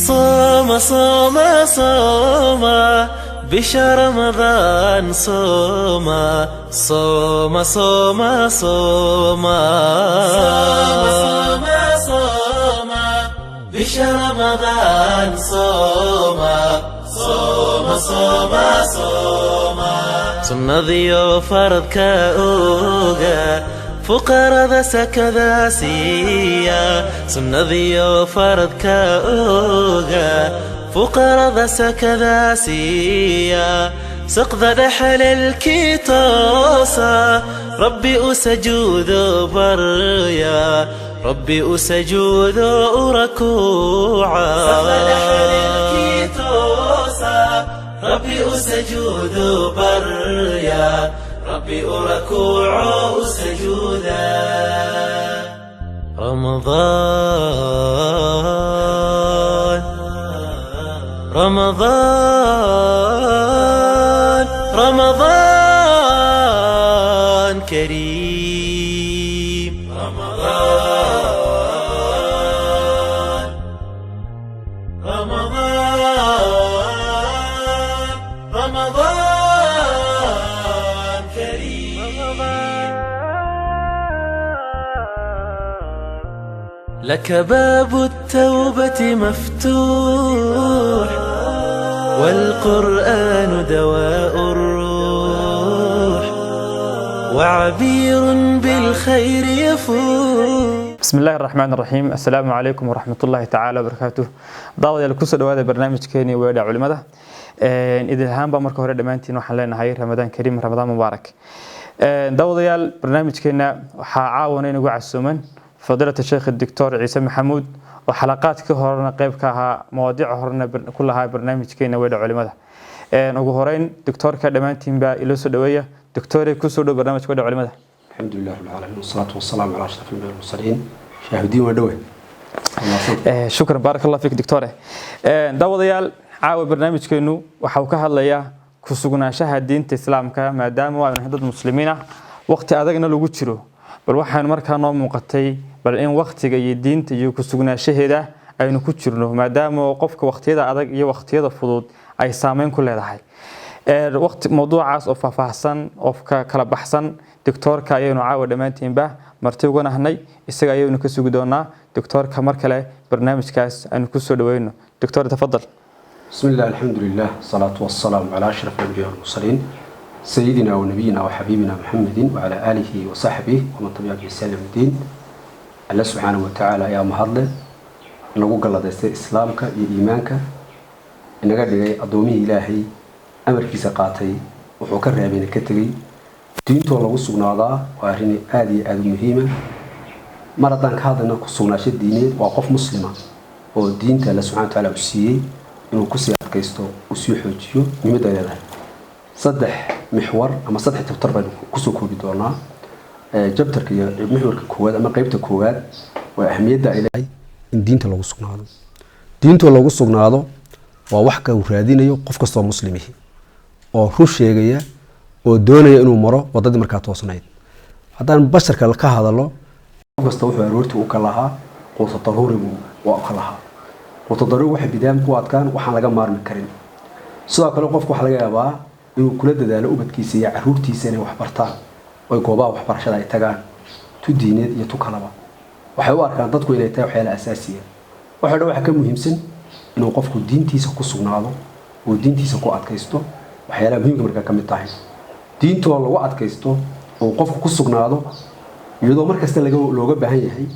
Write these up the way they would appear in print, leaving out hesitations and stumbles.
صوم صوم صوم بشهر رمضان، صوم صوم صوم صوم صوم صوم بشهر رمضان، صوم صوم صوم صوم. Sunnadiyo faradka oga, fuqarada sakada siiya. Sunnadiyo faradka oga, fuqarada sakada siiya. Saqda dhexalelkii toosa, Rabbi u sajuudo barya, Rabbi u sajuudo u rakuuca. Rabbi u sajuudo barya, Rabbi u rakuuco u sajuuda. Ramadaan, Ramadaan, Ramadaan Kariim. Ramadaan, Ramadaan, Ramadaan Kariim. لك باب التوبة مفتوح، والقرآن دواء الروح، وعبير بالخير يفوح. Bismi illaahi raxmaan raxiim. Assalaamu calaykum waraxmat ullaahi tacaala wabarakaatuh. Daawadayaal, kusoo dhawaada barnaamijkeeni Weedha Culimada. Idil ahaanba marka hore dhammaantiin waxaan leenahay Ramadaan kariim, Ramadaan mubaarak. Daawadayaal, barnaamijkeena waxaa caawana inagu casuuman fadiilata Sheekh Doctor Ciise Maxamuud, oo xalaqaadkii horena qayb ka ahaa, mawaadiica horena ku lahaa barnaamijkeena Weedha Culimada. Ugu horeyn doctoorka dhammaantiin baa iloo soo dhaweeya. Doctore, kusoo dhow barnaamijka Weedha Culimada. الحمد لله رب العالمين، والصلاة والسلام على أشرف الأنبياء والمرسلين. شاهدين ودوه. Shukran, baarak Allah fiik, doctore. Daawadayaal, caawa barnaamijkeenu waxa uu ka hadlayaa ku sugnaanshaha diinta Islaamka, maadaama waanu nahay dad Muslimiin ah, waqti adagna lagu jiro. Bal waxaanu markaa noo muuqatay bal in waqtiga iyo diinta iyo ku sugnaanshaheeda aynu ku jirno, maadaama qofka waqtiyada adag iyo waqtiyada fudud ay saameyn ku leedahay. Waqti mawduucaas oo faahfaahsan oo ka kala baxsan doctoorka ayaynu caawa dhammaantiinba marti uga nahnay, isaga ayaynu ka sugi doonaa. Doctoorka mar kale barnaamijkaas aynu kusoo dhaweyno. Doctor, tafadal. بسم الله، الحمد لله، الصلاة والسلام على أشرف الأنبياء والمرسلين، سيدنا ونبينا وحبيبنا محمد وعلى آله وصحبه ومن تبعهم بإحسان إلى يوم الدين. الله سبحانه وتعالى ayaa mahadle nagu galladaystay Islaamka iyo iimaanka, inaga dhigay addoomihii Ilaahay amarkiisa qaatay, wuxuu ka reebayna ka tegey. Diintoo lagu sugnaadaa waa arrin aada iyo aada u muhiima. Mar haddaan ka hadlayno ku sugnaasho diineed, waa qof Muslima oo diinta Alle subxana wa tacaala u siiyey inuu kusii adkaysto, uu sii xoojiyo muhiimadda ay leedahay. Saddex mixwar ama saddex chapter baynu kusoo koobi doonaa. Chapterka iyo mixwarka koowaad ama qeybta koowaad waa ahmiyadda ay leedahay in diinta lagu sugnaado. Diintoo lagu sugnaado waa wax ka uu raadinayo qof kastoo Muslimihi oo run sheegaya oo doonaya inuu maro wadadii markaa toosnayd. Haddaan basharka ka hadalo, qof kasta wuxuu aroortii u ka lahaa quuta daruurigu waa u ka lahaa. Quuta daruuri waxay bidaam ku adkaan, waxaan laga maarmi karin. Sidoo kale qofku waxaa laga yaabaa inuu kula dadaalo ubadkiisa iyo caruurtiisa inay wax bartaan oy goobaha waxbarashada ay tagaan, tu diineed iyo tu kalaba. Waxay u arkaan dadku inay tahay waxyaala asaasiya. Waxa dhan waxaa ka muhiimsan inuu qofku diintiisa ku sugnaado oo diintiisa ku adkaysto. Waxyaalaha muhiimka markaa ka mid tahay diintoo lagu adkaysto oo qofku ku sugnaado, iyadoo mar kasta looga baahan yahay,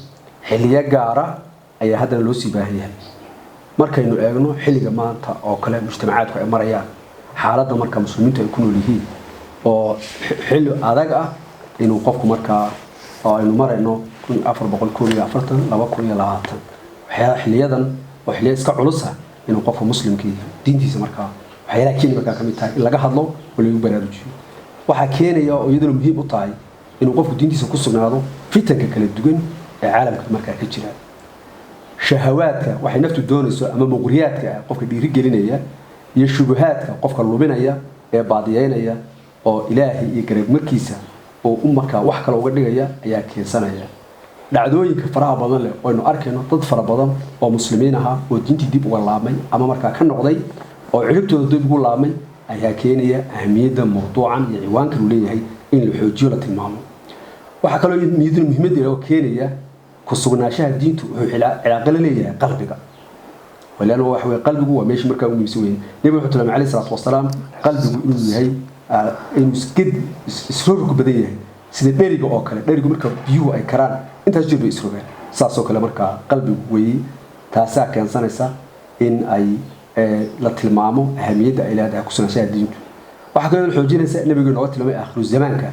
xilliyo gaara ayaa haddana loo sii baahan yahay. Markaynu eegno xilliga maanta oo kale mujtamacaadku ay marayaan, xaaladda marka Muslimiintu ay ku nool yihiin oo xilli adag ah, inuu qofku markaa oo aynu marayno 1441, 2020, waxyaala xilliyadan oo xilliya iska culusa, inuu qofka Muslimkii diintiisa markaa waxyaalaha keeni markaa kamid tahay in laga hadlo oo lagu baraarujiyo. Waxaa keenaya oo iyaduna muhiim u tahay inuu qofku diintiisa ku sugnaado fitanka kala duwan ee caalamka markaa ka jira, shahawaadka waxay naftu doonayso ama muqriyaadka ah qofka dhiirigelinaya, iyo shubahaadka qofka luminaya ee baadiyeynaya oo Ilaahay iyo garabmarkiisa oo u markaa wax kale uga dhigaya ayaa keensanaya. Dhacdooyinka faraha badan leh aynu arkayno dad fara badan oo muslimiin ahaa oo diintii dib uga laabmay ama markaa ka noqday oo ciribtooda dib ugu laabmay ayaa keenaya ahamiyadda mawduucan iyo ciwaankan uu leeyahay in la xoojiyo, la tilmaamo. Waxaa kaloo muhiimadda oo keenaya ku sugnaanshaha diintu wuxuu cilaaqo la leeyahay qalbiga. Walaalo, waxa weeye qalbigu waa meesha markaa ugu muhiimsan weeye. Nabigu wuxuu tilmaamay calayhi salaatu wasalaam qalbigu inuu yahay inuu isged isrorku badan yahay sida dheriga oo kale. Dherigu marka biyuhu ay karaan intaas jir bay isrogaan, saasoo kale markaa qalbigu weeye. Taasaa keensanaysa in ay la tilmaamo ahamiyadda ay leedahay ku sugnaanshaha diintu. Waxaa kaloo xoojinaysa nabigu inooga tilmaamay aakhiru zamaanka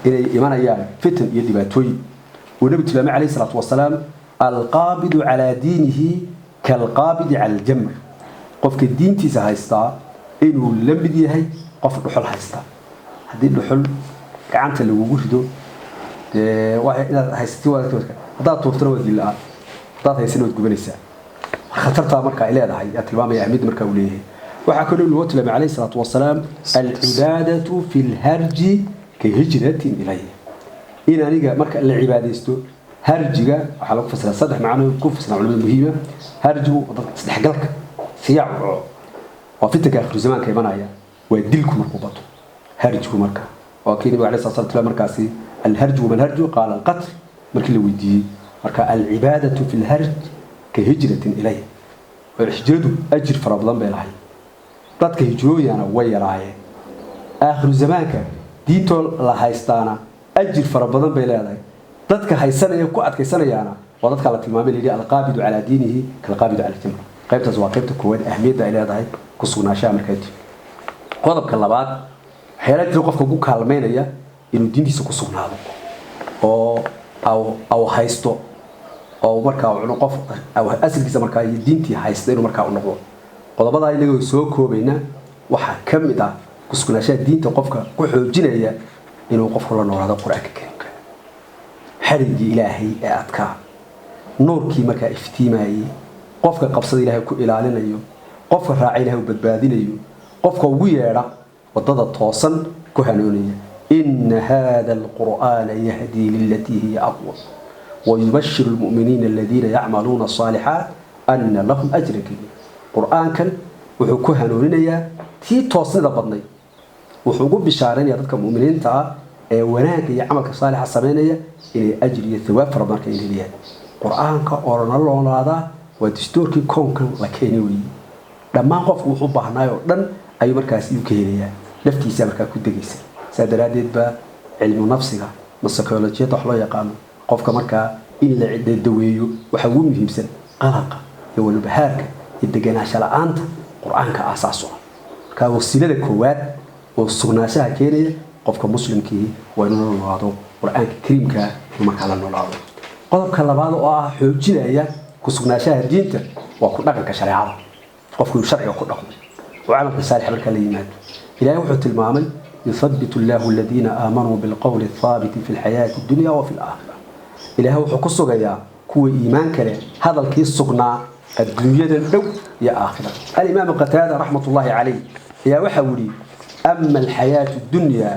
inay imanayaan fitan iyo dhibaatooyin, uu nabigu tilmaamay calayhi salaatu wasalaam: alqaabidu calaa diinihi kalqaabidi cala aljamr. Qofka diintiisa haystaa inuu la mid yahay qof dhuxul haysta. Haddii dhuxul gacanta lagugu rido, dee waa inaad haysatid, waa haddaad tuurtana waad dil-aan, haddaad haysana waad gubanaysaa. Khatartaa marka ay leedahay yaa tilmaamaya ahmiyadda markaa uu leeyahay. Waxaa kaloo loo tilmaamay calayhi salaatu wasalaam: alcibaadatu fi lharji ka hijratin ilaya. In aniga marka la cibaadaysto, harjiga waxaa lagu fasiraa saddex macno ku fasiraa culimada muhiima. Harjigu waa dadka isdhexgalka siyaac, waa fitanka akhiru zamaanka imanaya, waa dilku markuu bato harjigu. Marka waa kii nabiga alayhi salatu wasalaam markaasi: alharju wama alharju? Qaala alqatl, markii la weydiiyey. Marka alcibaadatu fi lharj ka hijratin ilaya. Hijradu ajir fara badan bay lahayd, dadka hijrooyana way yaraayeen. Aakhiru zamaanka diintoo la haystaana ajir fara badan bay leedahay, dadka haysanaya ku adkaysanayaana waa dadka la tilmaamay, la yidhi: alqaabidu calaa diinihi kalqaabidu cala aljamr. Qaybtaas waa qaybta koowaad, ahmiyadda ay leedahay ku sugnaanshaha markaa diin. Qodobka labaad, waxyaalaha jira qofka ku kaalmaynaya inuu diintiisa ku sugnaado oo aw haysto oo markaa uu qof asalkiisa markaa iyo diintii haysta inuu markaa u noqdo. Qodobadaa inagoo soo koobayna, waxaa ka mid ah ku sugnaanshaha diinta qofka ku xoojinaya inuu qofku la noolaado Qur-aanka Kariimka, xariggii Ilaahay ee adkaa, nuurkii markaa iftiimayey. Qofka qabsada Ilaahay ku ilaalinayo, qofka raaca Ilaahay u badbaadinayo, qofka ugu yeedha wadada toosan ku hanuunaya. Ina hada alqur'aana yahdii lilatii hiya aqwam wayubashiru lmu'miniina aladiina yacmaluuna asaalixaat ana lahum ajran kabiira. Qur-aankan wuxuu ku hanuuninayaa tii toosnida badnayd, wuxuu ugu bishaaraynaya dadka mu'miniinta ah ee wanaagga iyo camalka saalixa samaynaya inay ajir iyo thawaab fara badan ka helayaan. Qur-aanka oo lala noolaadaa waa dastuurkii koonkan la keenay weeye. Dhammaan qofku wuxuu baahnaay oo dhan ayuu markaas iyuu ka helayaa, naftiisa markaa ku degaysa. Saa daraaddeed baa cilmu nafsiga ma psychologiyada wax loo yaqaano, qofka markaa in la daweeyo waxaa ugu muhiimsan qalaqa iyo walbahaarka iyo deganaansho la-aanta, Qur-aanka aasaas u ah. Markaa wasiilada koowaad oo sugnaanshaha keenaya qofka muslimkii waa inuu la noolaado Qur-aanka Kariimka, inuu markaa la noolaado. Qodobka labaad oo ah xoojinaya ku sugnaanshaha diinta waa ku dhaqanka shareecada, qofku inuu sharciga ku dhaqmo oo camalka saalix markaa la yimaado. Ilaahay wuxuu tilmaamay: yuthabitu allahu aladiina aamanuu bilqowli athaabiti fi lxayaati addunya wa fi alaakhira. Ilaahay wuxuu ku sugayaa kuwa iimaanka leh hadalkii sugnaa adduunyadan dhow iyo aakhira. Alimaam Qataada raxmatullaahi calayh ayaa waxaa yidhi: ama alxayaatu addunya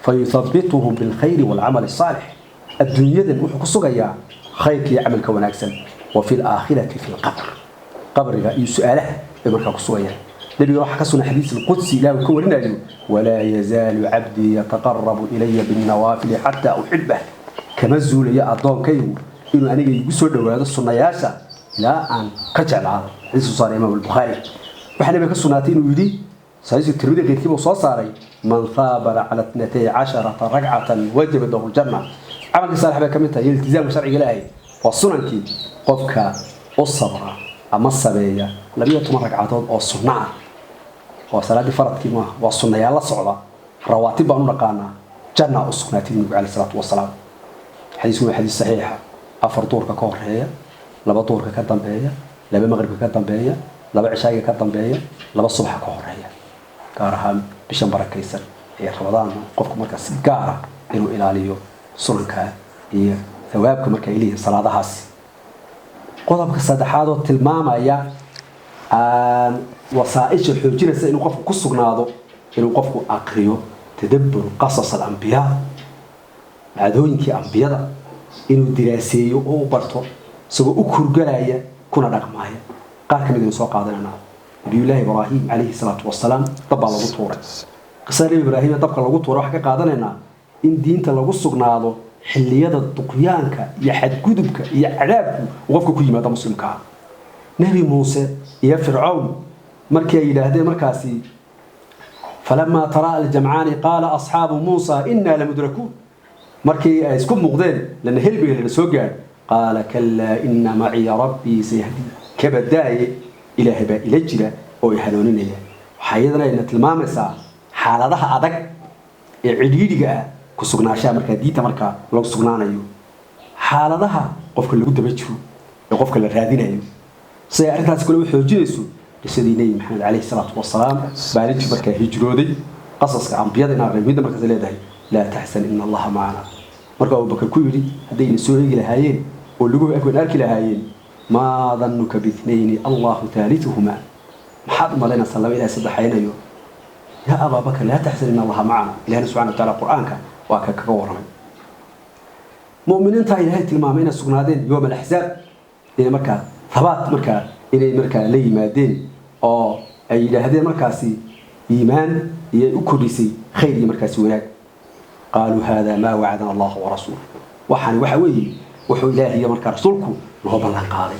fayuthabituhum bilkhayri waalcamal asaalix. Adduunyadan wuxuu ku sugayaa khayrka iyo camalka wanaagsan, wa fi alaakhirati fi lqabr, qabriga iyo su-aalaha bay markaa ku sugayaan. Nabiga waxaa ka sugan xadiis alqudsi Ilaahu ka warinayo: walaa yazaalu cabdii yataqarabu ilaya binnawaafili xataa uxibah. Kama zuulayo addoonkaygu inuu aniga igu soo dhowaado sunnayaasha ilaa aan ka jeclaado. Xadiis soo saaray imaam Albukhaari. Waxaa nabiga ka sugnaatay inuu yidhi, saxiix Tirmidi qeyrkii buu soo saaray: man thaabara cala 12 ragcatan wajabat lahu ljanna. Camalkii saalix bay ka mid tahay iltizaamka sharciga Ilaahay, waa sunankii. Qofka u sabra ama sameeya 12 ragcadood oo sunno ah, waa salaaddii faradkii maaha, waa sunnayaal la socda, rawaatib baan u naqaanaa, janna u sugnaatay nabigu calayhi salaatu wasalaam. Xadiisku waa xadiis saxiixa. Afar duurka ka horeeya, laba duurka ka dambeeya, laba maqribka ka dambeeya, laba cishaaga ka dambeeya, laba subaxa ka horeeya. Gaar ahaan bishan barakaysan ee Ramadaan, qofku markaa si gaara inuu ilaaliyo sunanka iyo thawaabka marka ay leeyihiin salaadahaasi. Qodobka saddexaad oo tilmaamaya wasaaisha xoojinaysa inuu qofku ku sugnaado, inuu qofku aqriyo tadabbur qasas alambiyaa, dhacdooyinkii ambiyada. Inuu diraaseeyo oo u barto isagoo u kurgalaya kuna dhaqmaaya. Qaar ka mid aynu soo qaadananaa: Nabiyullaahi Ibraahim calayhi salaatu wasalaam dab baa lagu tuuray. Qisada Nebi Ibraahim ee dabka lagu tuuray waxaan ka qaadanaynaa in diinta lagu sugnaado xilliyada duqyaanka iyo xadgudubka iyo cadaabku uu qofka ku yimaado muslimka ah. Nebi Muuse iyo Fircawn markii ay yidhaahdeen markaasi: "Falamaa taraa aljamcaani qaala asxaabu Muusa innaa lamudrakuun." Markii ay isku muuqdeen, lana helbiga lana soo gaadh, qaala: "Kallaa, inna maciya rabbii sayahdiin." Kabadaaye, Ilaahay baa ila jira oo i hanuuninaya. Waxaa iyadana ayna tilmaamaysaa xaaladaha adag ee cidhiidhiga ah ku sugnaashaha markaa diinta markaa lagu sugnaanayo, xaaladaha qofka lagu daba jiro ee qofka la raadinayo. Siday arrintaasi kale u xoojinayso qisadii Nebi Maxamed calayhi salaatu wasalaam baalintii markaa hijrooday. Qasaska ambiyada inaan reebida markaas leedahay: "Laa taxsan, ina Allaha macana." Marka Abubakar ku yidhi: "Haddayna soo eegi lahaayeen oo lagu agwan arki lahaayeen, maa dannuka bithnayni Allahu thaalituhumaa? Maxaad u malaynaysaa laba Ilahay saddexaynayo? Yaa Abaabakar, laa taxsan, ina Allaha macana." Ilahina subxana wa taala Qur-aanka waa ka kaga warramay mu'miniinta. Ilaahay tilmaamay inay sugnaadeen yoom alaxzaab, inay markaa thabaat markaa inay markaa la yimaadeen oo ay yidhaahdeen markaasi iimaan iyo u kordhisay khayr iyo markaasi wanaag. Qaaluu: "Hada maa wacadana Allahu warasuuluh." Waxaani waxa weeye wuxuu Ilaahay iyo markaa rasuulku loo ballan qaaday.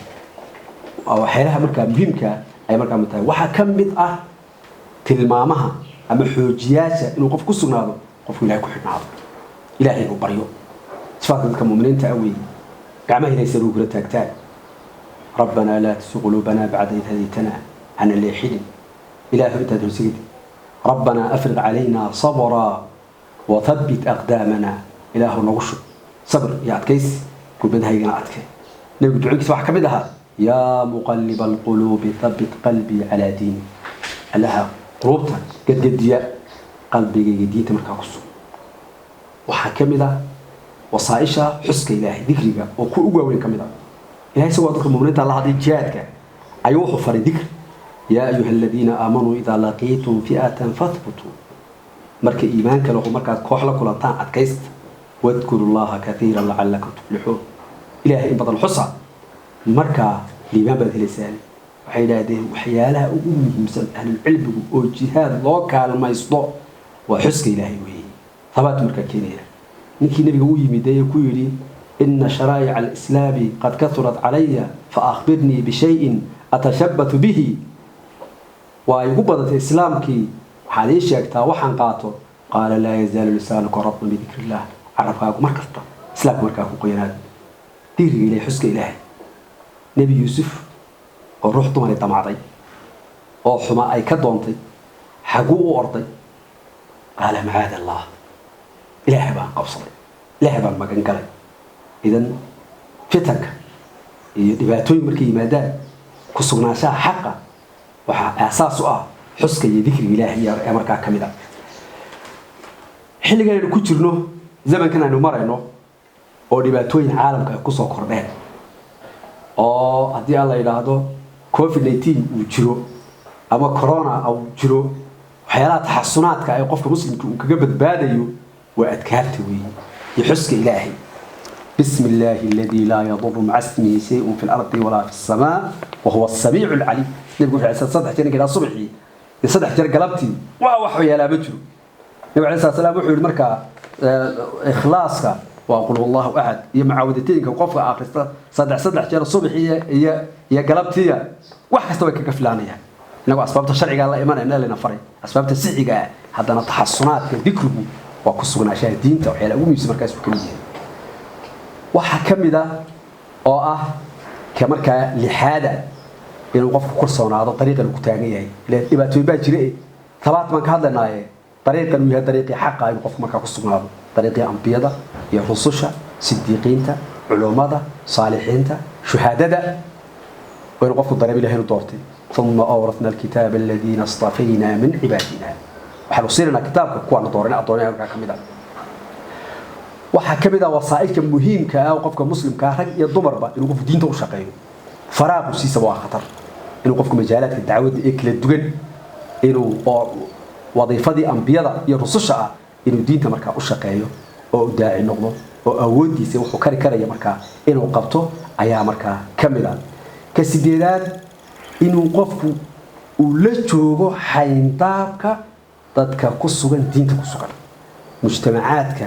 Waa waxyaalaha markaa muhiimka ay markaa mid tahay. Waxaa ka mid ah tilmaamaha ama xoojiyaasha inuu qof ku sugnaado, qofku Ilahay ku xidhnaado, Ilaahay inuu baryo. Sifaadka dadka mu'miniinta ah weeye: gacmaha Ilahay sare kula taagtaan: "Rabbanaa laa tuzigh quluubanaa bacda id hadaytanaa." Hana leexinin, Ilaahu, intaad horsigid. "Rabbanaa afriq calaynaa sabraa wathabbit aqdaamanaa." Ilaahu, nagu shub sabr iyo adkaysi, gurmadahaygana adkee. Nebigu ducooyinkiisa waxaa ka mid ahaa: "Yaa muqalliba alquluubi, thabbit qalbii calaa diini." Allaha quluubta gadgadiya, qalbigayga diinta markaa ku sug. Waxaa ka mid ah wasaaisha xuska Ilaahay, dikriga oo ku ugu waaweyn ka mid ah. Ilahay isagoo dadka muminiinta la hadlay jihaadka ayuu wuxuu faray dikri: "Yaa ayuha aladiina aamanuu idaa laqiitum fi'atan fathbutuu." Marka iimaanka lahu markaad koox la kulantaan, adkaysta. "Wadkuru Llaha kathiiran lacalakum tuflixuun." Ilaahay in badan xusa, markaa liibaan baad helaysaan. Waxay yidhaahdeen waxyaalaha ugu muhiimsan ahlulcilmigu oo jihaad loo kaalmaysto waa xuska Ilaahay weeye. Thabaat markaa keenaya. Ninkii Nebiga u yimid ee ku yidhi: "Ina sharaa'ica alislaami qad kathurat calaya, fa akhbirnii bishayin atashabbatu bihi." Waa igu badatay islaamkii, waxaad ii sheegtaa waxaan qaato. Qaala: "Laa yazaalu lisaanuka ratban bidikri illah." Carabkaagu mar kasta islaamka markaa ku qoyanaado, dikriga Ilahay, xuska Ilaahay. Nebi Yuusuf oo ruux dumari damacday oo xuma ay ka doontay, xaguu u orday? Qaala: "Macaada Allah, Ilaahay baan qabsaday, Ilaahay baan magan galay." Idan fitanka iyo dhibaatooyin markay yimaadaan, ku sugnaanshaha xaqa waxaa aasaas u ah xuska iyo dikriga Ilaahay ee markaa ka mid ah. Xilligan aynu ku jirno, zamankan aynu marayno oo dhibaatooyin caalamka ay kusoo kordheen, oo haddii aan la yidhaahdo COVID-19 uu jiro ama corona uu jiro, waxyaalaha taxasunaadka ay qofka muslimka uu kaga badbaadayo waa adkaarta weeye iyo xuska Ilaahay. بسم الله الذي لا يضر مع اسمه شيء في الأرض ولا في السماء وهو السميع العليم. Nabigu wuxuu 3 jeer ninka subaxii iyo 3 jeer galabtii waa wax yeelaa ma jiro. Nabigu calayhi salaam wuxuu yidhi markaa ikhlaaska waa qul huwallahu axad iyo mucaawidateenka qofka akhrista 3 jeer subaxii iyo galabtiya, wax kasta way kaga filaanayaan. Inagoo asbaabta sharciga la imanayna, lana faray asbaabta sixiga ah, haddana taxasunaadka dikrigu waa ku sugnaashaha diinta waxyaala ugu muhiimsan markaas uu ka mid yahay. Waxaa ka mid ah oo ah ka markaa lixaada inuu qofku ku kalsoonaado dariiqan uu ku taagan yahay. Ila dhibaatooyin baa jira, tabaat baan ka hadlaynaaye, dariiqan uu yahay dariiqii xaqa, inuu qofku markaa ku sugnaado dariiqii ambiyada iyo rususha, sidiiqiinta, culummada, saalixiinta, shuhaadada, waa inuu qofku dareemo Ilahay inuu doortay. "Uma awratna alkitaaba aladiina istafayna min cibaadina." Waxaanu siinaynaa kitaabka kuwaanu dooranay addoonyaha markaa ka mid ah. Waxaa ka mid ah wasaa'ilka muhiimka ah oo qofka muslimka ah, rag iyo dumarba, inuu qofku diinta u shaqeeyo. Faraaqu siisaba waa khatar. Inuu qofku majaalaadka dacwadda ee kala duwan, inuu oo wadiifadii ambiyada iyo rususha ah, inuu diinta markaa u shaqeeyo oo u daaci noqdo. Oo awooddiisa wuxuu kari karaya markaa inuu qabto ayaa markaa ka mid ah. Ka sideedaad, inuu qofku uu la joogo xayndaabka dadka ku sugan diinta ku sugan, mujtamacaadka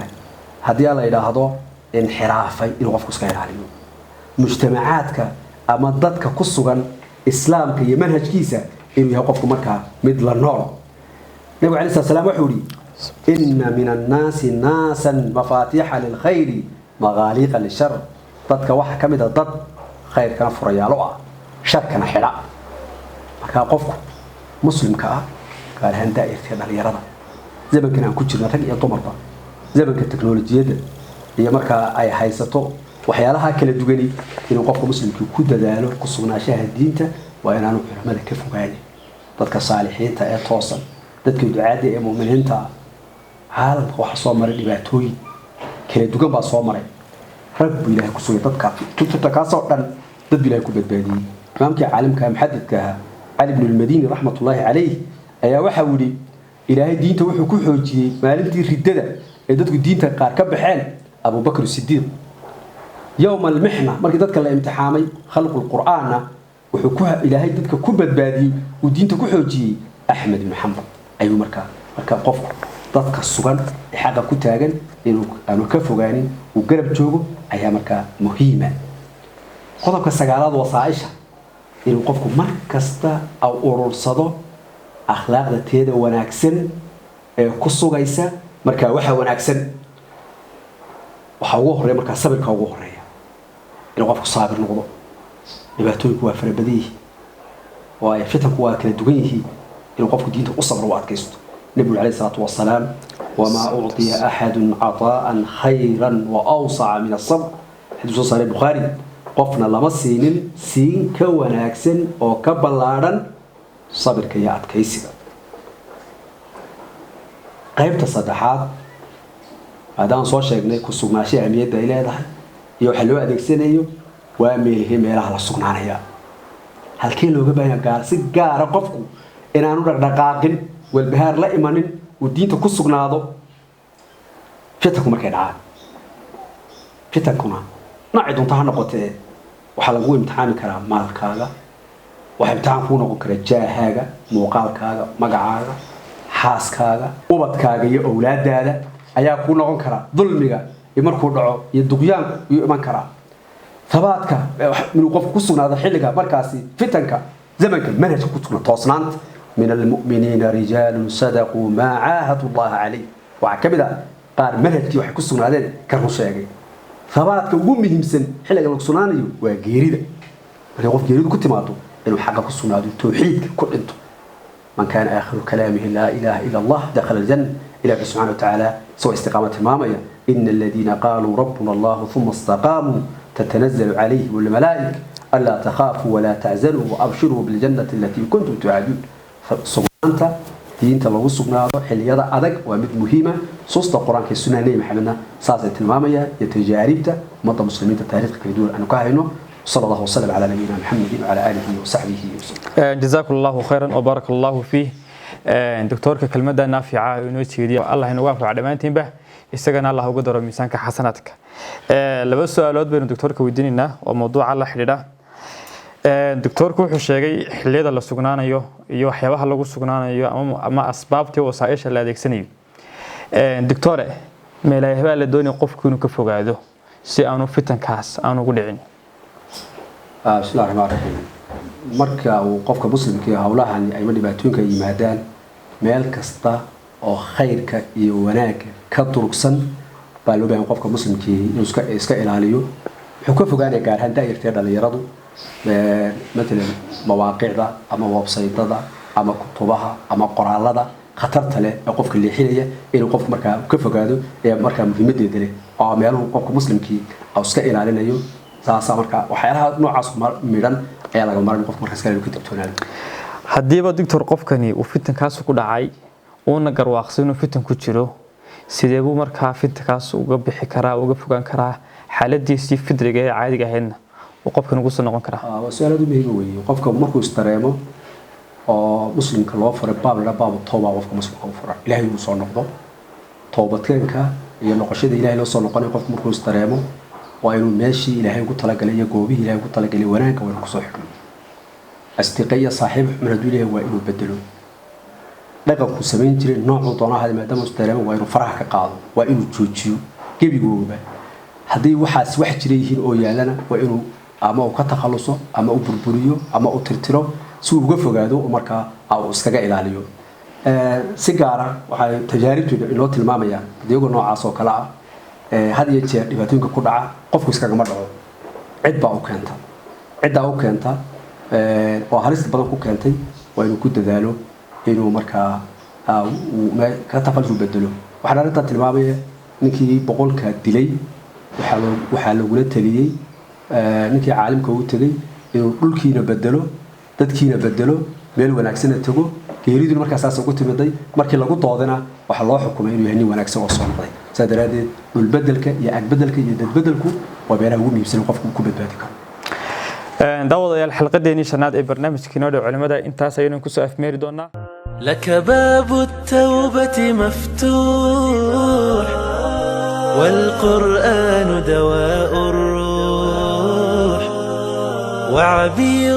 haddii la yidhaahdo inxiraafay inuu qofku iska ilaaliyo, mujtamacaadka ama dadka ku sugan islaamka iyo manhajkiisa inuu yahay qofku markaa mid la nool. Nabigu calayhi salaatu salaam wuxuu yidhi: "Inna min annaasi naasan mafaatiixa lilkhayri maqaaliiqa lishar." Dadka waxaa ka mid a dad khayrkana furayaalo ah, sharkana xidha. Markaa qofku muslimka ah, gaar ahaan daa'irta dhalinyarada zamankan aan ku jirna, rag iyo dumarba, zamanka teknolojiyadda iyo markaa ay haysato waxyaalaha kala duwani, inuu qofka muslimkii ku dadaalo ku sugnaanshaha diinta. Waa inaanu culamada ka fogaanin, dadka saalixiinta ee toosan, dadka ducaadda ee mu'miniinta ah. Caalamka waxaa soo maray dhibaatooyin kala duwan baa soo maray. Rag buu Ilaahay ku sugay dadka tutubta kaasoo dhan, dad buu Ilaahay ku badbaadiyey. Imaamkii caalimka muxadidka ahaa, Cali bnu Lmadini raxmatullaahi calayh, ayaa waxa uu yidhi: Ilaahay diinta wuxuu ku xoojiyey maalintii riddada ee dadku diinta qaar ka baxeen Abubakr Sidiiq. Yowma almixna, markii dadka la imtixaamay, khalqu lqur'aanna wuxuu ku Ilaahay dadka ku badbaadiyey, uu diinta ku xoojiyey Axmed ibnu Xambal ayuu markaa. Marka qofku dadka sugan ee xaqa ku taagan inuu aanu ka fogaanin, uu garab joogo ayaa markaa muhiima. Qodobka sagaalaad, wasaaisha, inuu qofku mar kasta au urursado akhlaaqda teeda wanaagsan ee ku sugaysa markaa waxa wanaagsan. Waxaa ugu horeeya markaa sabirka ugu horeeya, inuu qofku saabir noqdo. Dhibaatooyinku waa fara badan yihiin, waayo fitanku waa kala duwan yihiin. Inuu qofku diinta u sabro, u adkaysto. Nebigu calayhi salaatu wasalaam: "Wamaa ucطiya axadun cataa'an khayran wa awsaca min asabr." Xadiis soo saaray Bukhaari. Qofna lama siinin siin ka wanaagsan oo ka ballaadhan sabirka iyo adkaysiga. Qaybta saddexaad, maadaama soo sheegnay ku sugnaashay ahmiyadda ay leedahay iyo waxa loo adeegsanayo, waa meelihii meelaha la sugnaanaya? Halkee looga baahan gaar si gaara qofku inaanu dhaqdhaqaaqin, walbahaar la imanin, uu diinta ku sugnaado fitanku markay dhacaan? Fitankuna noocay doonta ha noqotee, waxaa lagu imtixaami karaa maalkaaga, waxaa imtixaan kuu noqon kara jaahaaga, muuqaalkaaga, magacaaga, xaaskaaga, ubadkaaga iyo owlaadaada ayaa kuu noqon karaa. Dulmiga iyo markuu dhaco iyo duqyaanku iyuu iman karaa. Thabaadka inuu qofku ku sugnaado xilliga markaasi fitanka zamanka, manhajka ku sugna, toosnaanta. "Min almu'miniina rijaalun sadaquu maa caahadu Allaha calayh." Waxaa ka mid ah qaar manhajkii waxay ku sugnaadeen ka run sheegay. Thabaadka ugu muhiimsan xilliga lagu sugnaanayo waa geerida. Markay qof geeridu ku timaado, inuu xaqa ku sugnaado, towxiidka ku dhinto. "Man kaana aakhiru kalaamihi laa ilaaha ila Allah dakhala aljanna." Ilahi subxana watacaala isagoo istiqaama tilmaamaya: "Ina aladiina qaaluu rabbuna Allahu uma istaqaamuu tatanazzalu calayhim almalaa'ik anlaa takhaafuu walaa taczanuu waabshiruu biljannati alatii kuntum tuucaduun." Sugnaanta diinta lagu sugnaado xilliyada adag waa mid muhiima. Suusta Qur-aanka iyo sunnaha Nebi Maxamedna saasay tilmaamayaan, iyo tajaaribta ummadda muslimiinta, taariikhda kala duwan aanu ka hayno. Sala Allahu wasalam calaa nabiyina Maxamedin wacala aalihi wasaxbihi wasallam. Jazakum Allahu khayran wa baaraka Allahu fiih, doctoorka. Kelmadda naafica inoo jeediya, Allah inagu anfaca dhammaantiinba, isagana Allah uga daro miisaanka xasanaadka. Laba su-aalood baynu doctoorka weydiinaynaa oo mawduuca la xidhiidha. Doctoorku wuxuu sheegay xilliyada la sugnaanayo iyo waxyaabaha lagu sugnaanayo ama asbaabtii wasaaisha la adeegsanayo. Doctore, meelahabaa la doonaya qofku inuu ka fogaado si aanu fitankaas aanu ugu dhicin? Bismillahi raxmaan raxiim. Marka uu qofka muslimka howlahani ayma dhibaatooyinka yimaadaan, meel kasta oo khayrka iyo wanaagga ka durugsan baa loo baahan qofka muslimkii inuu iska ilaaliyo. Wuxuu ka fogaanaya, gaar ahaan daayarta dhalinyaradu, matalan mawaaqicda ama websaytada ama kutubaha ama qoraalada khatarta leh ee qofka leexinaya, inuu qofku markaa ka fogaado ee markaa muhiimadeeda leh oo meeluhu qofka muslimkii uu iska ilaalinayo. Saasaa markaa waxyaalaha noocaas midhan ayaa laga maran qofka markaas kale inuu ka digtoonaado. Haddiiba, doctor, qofkani uu fitankaas ku dhacay, uuna garwaaqsan inuu fitan ku jiro, sidee buu markaa fitankaas uga bixi karaa, uga fogaan karaa, xaaladiisii fidriga ee caadiga ahaydna uu qofkan ugu soo noqon karaa? Waa su-aal aad u muhiima weeye. Qofka markuu isdareemo oo muslimka loo furay baab la baabu tooba, qofka muslimka u furan Ilaahay uu soo noqdo, toobadkeenka. Iyo noqoshada Ilaahay loo soo noqonayo, qofku markuu is dareemo, waa inuu meeshii Ilaahay ugu talagalay iyo goobihii Ilaahay ugu talagalay wanaagga waa inuu kusoo xidhmo. Asdiqa iyo saaxiib xun hadduu leeyahay, waa inuu bedelo. Dhaqanku samayn jiray noocuu doona ahaade, maadaama is dareemo, waa inuu faraha ka qaado, waa inuu joojiyo gebigooba. Haddii waxaas wax jira yihiin oo yaalana, waa inuu ama uu ka takhaluso ama u burburiyo ama u tirtiro, si uu uga fogaado oo markaa uu iskaga ilaaliyo. Si gaara waxay tajaaribtu inoo tilmaamayaan, iyagoo noocaas oo kale ah, had iyo jeer dhibaatooyinka ku dhaca qofku iskagama dhaco, cid baa u keenta. Ciddaa u keenta oo halista badan ku keentay waa inuu ku dadaalo inuu markaa ka takhalusu, bedelo. Waxaan arrintaa tilmaamaya ninkii 100-ka dilay, waxaa lagula taliyey ninkii caalimka ugu tegey inuu dhulkiina bedelo, dadkiina bedelo, meel wanaagsana tago. Geeriduna markaa saas ugu timiday. Markii lagu doodana, waxaa loo xukumay inuu yahay nin wanaagsan oo soo noqday. Saa daraaddeed dhulbedelka iyo agbedelka iyo dadbedelku waa meelaha ugu muhiimsan qofku ku badbaadi karo. Daawadayaal, xalqadeenii shanaad ee barnaamijka Inoo Dhow Culimada intaas ayaynu kusoo afmeeri doonaa. لك باب التوبة مفتوح، والقرآن دواء الروح وعبير.